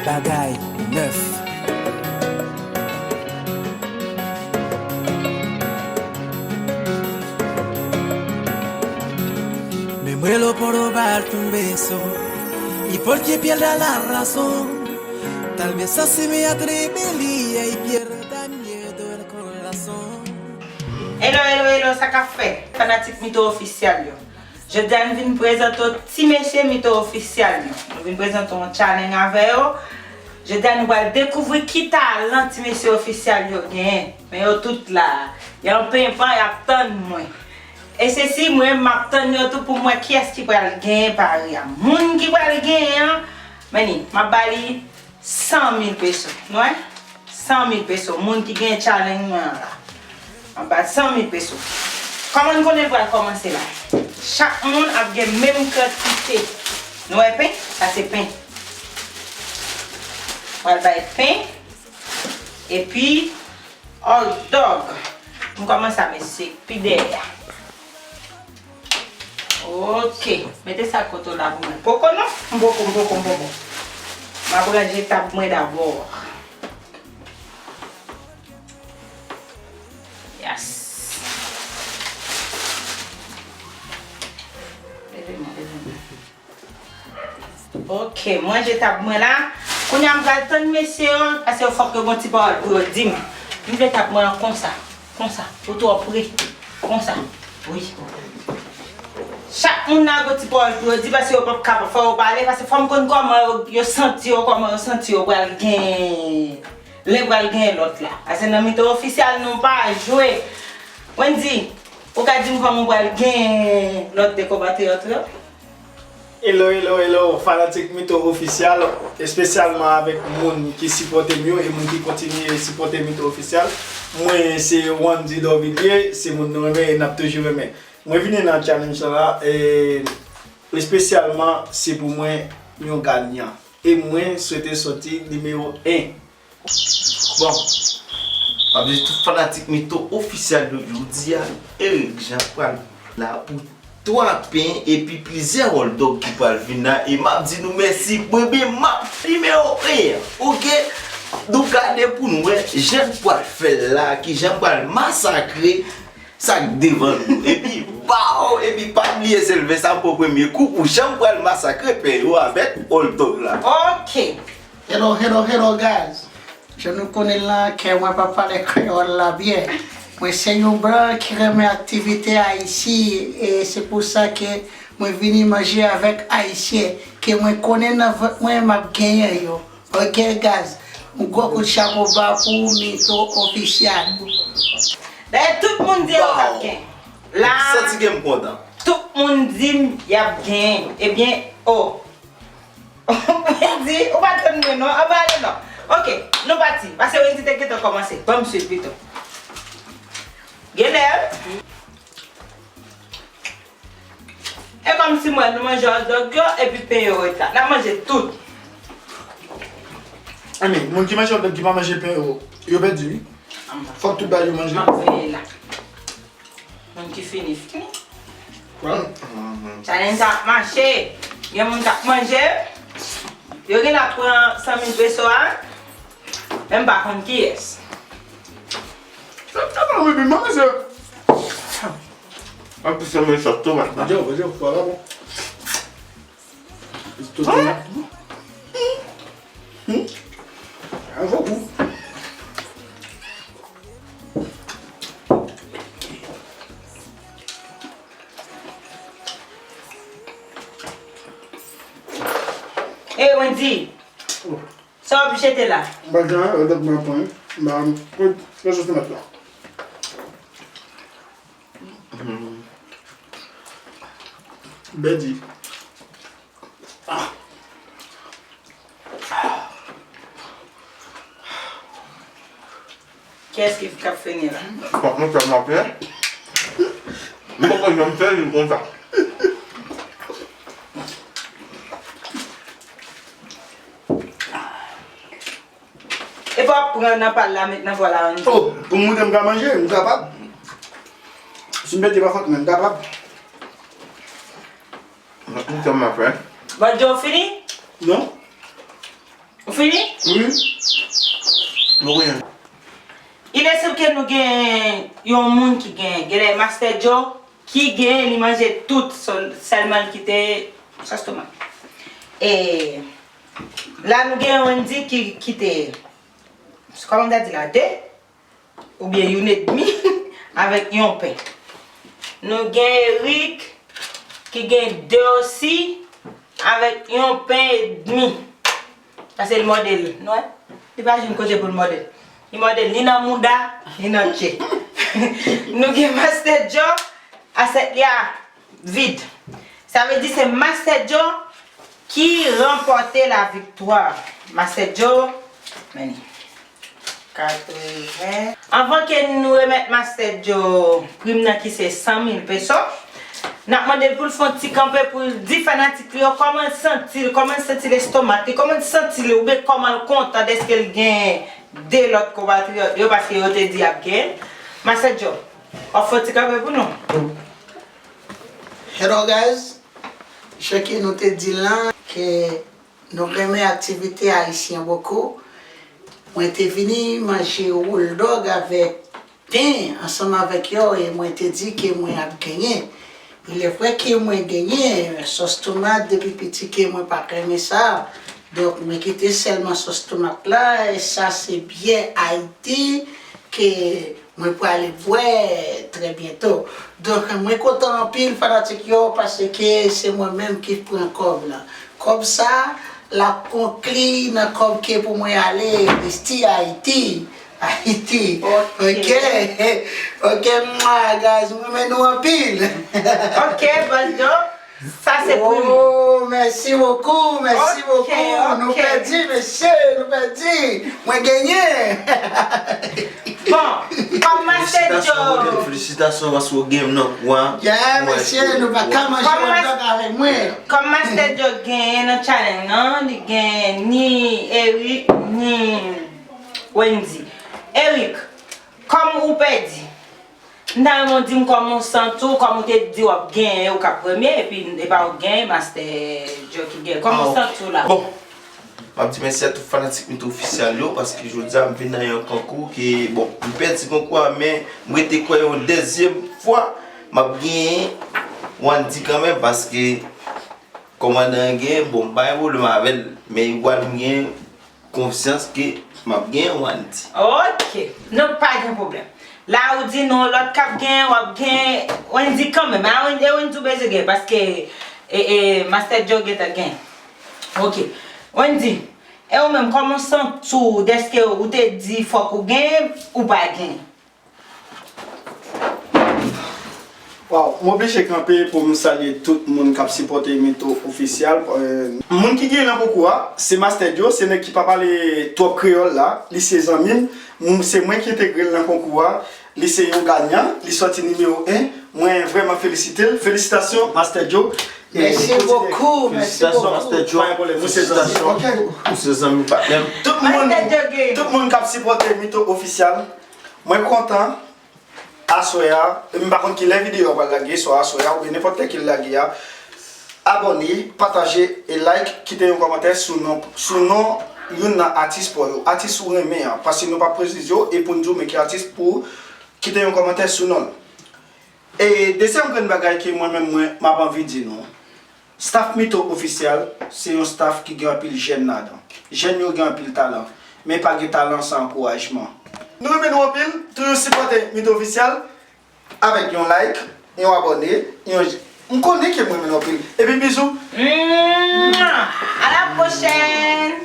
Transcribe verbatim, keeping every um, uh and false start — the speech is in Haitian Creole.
Bagay nèf. Me muero por robarte un beso y porque pierda la razón. Tal vez así me atrevía y pierda miedo el corazón. Hello, hello, hello, sa k ap fèt? Fanatik Mito Ofisyal yo. Jodi a, nou vin prezante w ti mesye Mito Ofisyal yo. Nou vin prezante w yon challenge avè yo. Jodi a, nou pral dekouvri ki talan ti mesye Ofisyal yo genyen. Men yo tout la. Y ap penpan, y ap tann mwen. E se si mwen, m ap tann yo tou pou m wè kiyès ki pral genyen pari a. Moun ki pral genyen an, men ni, m ap ba li san mil peso. Nou wè? San mil peso. Moun ki gen challenge mwen an la. Anba san mil peso. Kòman n konnen l pral kòmanse la? Chak moun ap gen menm kantite. Nou wè pen? Sa se pen. Pral bay pen. Epi, hot dog. M kòmanse a mesye. Pi dèyè a. Ok. Mete sa kote w la pou mwen. Poko non? M poko, m poko, m poko. M ap ranje tab mwen dabò. Yes. Leve men, leve men. Ok, m ranje tab mwen la. Kounye a m pral tann mesye yo, paske yo fòk yo gon ti pawòl pou yo di m. M vle tab mwen an konsa, konsa, ou twò pre, konsa. Wi. Chak moun nan gon ti pawòl pou yo di, paske yo p ap ka fò yo pale, paske fò m konn kòman yo, yo santi yo, kòman yo santi yo pral gen, lè pral gen lòt la. Paske nan Mito Ofisyal nou pa jwe. Wendy, ou ka di m kòman w pral gen lòt de konpatriyòt yo? Hello, hello, hello, fanatik Mito Ofisyal, espesyalman avèk moun ki sipòte m yo e moun ki kontinye sipòte Mito Ofisyal. Mwen se Wandy Dorvilliers, se moun nou renmen e n ap toujou renmen. Mwen vini nan challenge sa la, e, espesyalman se pou mwen yon ganyan. E mwen swete soti nimewo en. Bon, m ap di tout fanatik Mito Ofisyal yo jodi a, Eric Jean pral la pou twa pen epi plizyè hot dog ki pral vin la, e m ap di nou mèsi, ebyen m ap nimewo en, ok? Nou gade pou nou wè jan n pral fè l la, kijan m pral masakre sa k devan nou. Epi, baw, epi pa bliye se leve sa pou premye kou pou jan m pral masakre pen yo avèk hot dog la. Ok. Hello, hello, hello, guys. Jan nou konnen l lan, kè mwen pa pale kreyòl la byen. Mwen se yon blan ki renmen aktivite ayisyen, e se pou sa ke mwen vini manje avèk ayisyen, ke mwen konnen nan vant mwen m ap genyen yo. Ok, guys, yon gwo kout chapo ba pou Mito Ofisyal. Dayè, tout moun di yo p ap gen. La, santi ke m kontan. Tout moun di m y ap gen. Ebyen, o. Wendy, ou pa tann mwen non, anba ale non. Ok, nou pati. Paske Wendy te gentan kòmanse. Ban m swiv pito. Genlè. E kòmsi mwen, nou manje hot dog yo, epi pen yo ret la. N ap manje tout. Anmwey, moun ki manje hot dog ki pa manje pen yo, yo pèdi wi. Fòk tout bagay yo manje. M ap veye la. Moun ki fini, fini. Pran. Challenge sa ap mache. Gen moun k ap manje. Yo genlè ap pran san mil peso a. Men m pa konn kiyès. Sa, sa pa mwen menm, mwen se. An plis, se mwen sòt tomat la. Bon, bon, bon, bon. Tomat. Hmm? An gwo gou. Ey, Wendy. Sa w ap jete la? M pa gen anyen, lòt mwen pran. M pa, mwen, mwen sòs tomat la. Bèdi. Ah. Kiyès ki, k ap fini la? Fòk nou fè m apre. M poko janm fè youn konsa. Epa w ap pran nan pa l la, met nan bò la, ann. Oh, pou m montre m ka manje, m kapab. Si m pete pa fòt mwen, m kapab. Mwen kontan m ap fè. Bòdyo, w fini? Non. Ou fini? Wi. Nou konyen. Il est sûr que nou gen yon moun ki gen, genlè Master Joe, ki gen, li manje tout, sèl-, sèlman li kite sòs tomat. E la nou gen Wendy ki kite, kòman m ta di la, de? Oubyen youn edmi avèk yon pen. Nou gen Eric ki gen de osi avèk yon pen edmi. Paske l mòde l, nou wè? Li pa jwenn kote pou l mòde l. Li mòde l ni nan mouda, ni nan tche. Nou gen Master Joe, asyèt li a vid. Sa vle di se Master Joe ki ranpòte la viktwa. Master Joe, men li. Katreven. Anvan ke nou remèt Master Joe prim nan ki se san mil peso, n ap mande l pou l fè yon ti kanpe pou l di fanatik li yo kòman l santi l, kòman l santi lestomak li, kòman l santi l oubyen kòman l kontan dèske l gen de lòt konpatriyòt yo paske yo te di y ap gen. Master Joe, w ap fè yon ti kanpe pou nou? Hello guys, jan ke nou te di l lan, ke nou renmen aktivite ayisyen bokou. Mwen te vini manje wouldog avèk pen ansanm avèk yo e mwen te di ke mwen ap genyen. Il est vrai ke mwen genyen sòs tomat depi piti ke mwen pa t renmen sa. Donk mwen kite sèlman sòs tomat la e sa se byè Ayiti ke mwen prale bwè trè byento. Donk mwen kontan anpil fanatik yo paske se mwen menm ki pran kòb la. Kòb sa l ap konkli nan kòb ke pou mwen ale isi Ayiti. Ayiti. Ok. Ok mwa guys, mwen renmen nou anpil. Ok, Boss Joe. Sa se pou nou. Oh, merci beaucoup, merci beaucoup. Nou pèdi, mesye, nou pèdi. Mwen genyen. Bon, kòm Master Joe. Felisitasyon paske w gen m nan kou a. Yeah, mesye, nou pa ka manje hotdog avèk mwen. Kòm Master Joe genyen nan challenge nan, li genyen ni Eric, ni Wendy. Eric, kòm ou pèdi, m ta renmen w di m kòman w santi w, kòm ou te di w ap genyen, ou k ap premye, epi e pa ou k genyen, Master Joe ki genyen. Kòman w santi w la? Bon, m ap di mèsi a tout fanatik Mito Ofisyal yo, paske jodi a m vin nan yon konkou ke, bon, m pèdi konkou a, men m rete kwè yon dezyèm fwa m ap genyen Wandy kanmenm, paske kòmandan an genyen, bon, m pa gen pwoblèm avè l, men Wandy m gen konfyans ke m ap genyen Wandy. Ok, nou pa gen pwoblèm. La ou di nou lòt k ap genyen, w ap genyen Wendy kanmenm. A Wendy, e Wendy ou bezwen genyen, paske e, e, Master Joe gentan genyen. Ok. Wendy, e ou menm, kòman w santi w dèske ou te di fòk ou genyen, ou pa genyen? Waw, m oblije kanpe pou m salye tout moun k ap sipòte Mito Ofisyal. Moun ki genyen nan konkou a, se Master Joe, se nèg ki pa pale twòp kreyòl la, li se zanmi m, se mwen ki entegre l nan konkou a, li se yon ganyan, li sòti nimewo en, mwen vrèman felisite l, felisitasyon Master Joe. Mèsi bokou, mèsi bokou. Pa gen pwoblèm, nou se zanmi. Ok. Ou se zanmi patnè m. Tout moun, tout moun k ap sipòte Mito Ofisyal, mwen kontan. Aswè a, m pa konn kilè videyo a pral lage, swa aswè a oubyen nenpòt lè ke l lage a, abòne, pataje e like, kite yon kòmantè sou non, sou non youn nan atis pa w yo. Atis ou renmen an, paske nou p ap presize yo e pou n di w men ki atis pou w, kite yon kòmantè sou non l. E dezyèm grenn bagay ke mwen menm mwen m ap anvi di nou, Staff Mito Ofisyal se yon staff ki gen anpil jèn ladan. Jèn yo gen anpil talan, men pa gen talan san ankourajman. Nou renmen nou anpil, toujou sipòte Mito Ofisyal avèk yon like, yon abòne, yon j-, m konnen ke m renmen nou anpil. Epi bizou. Mwah! À la prochaine!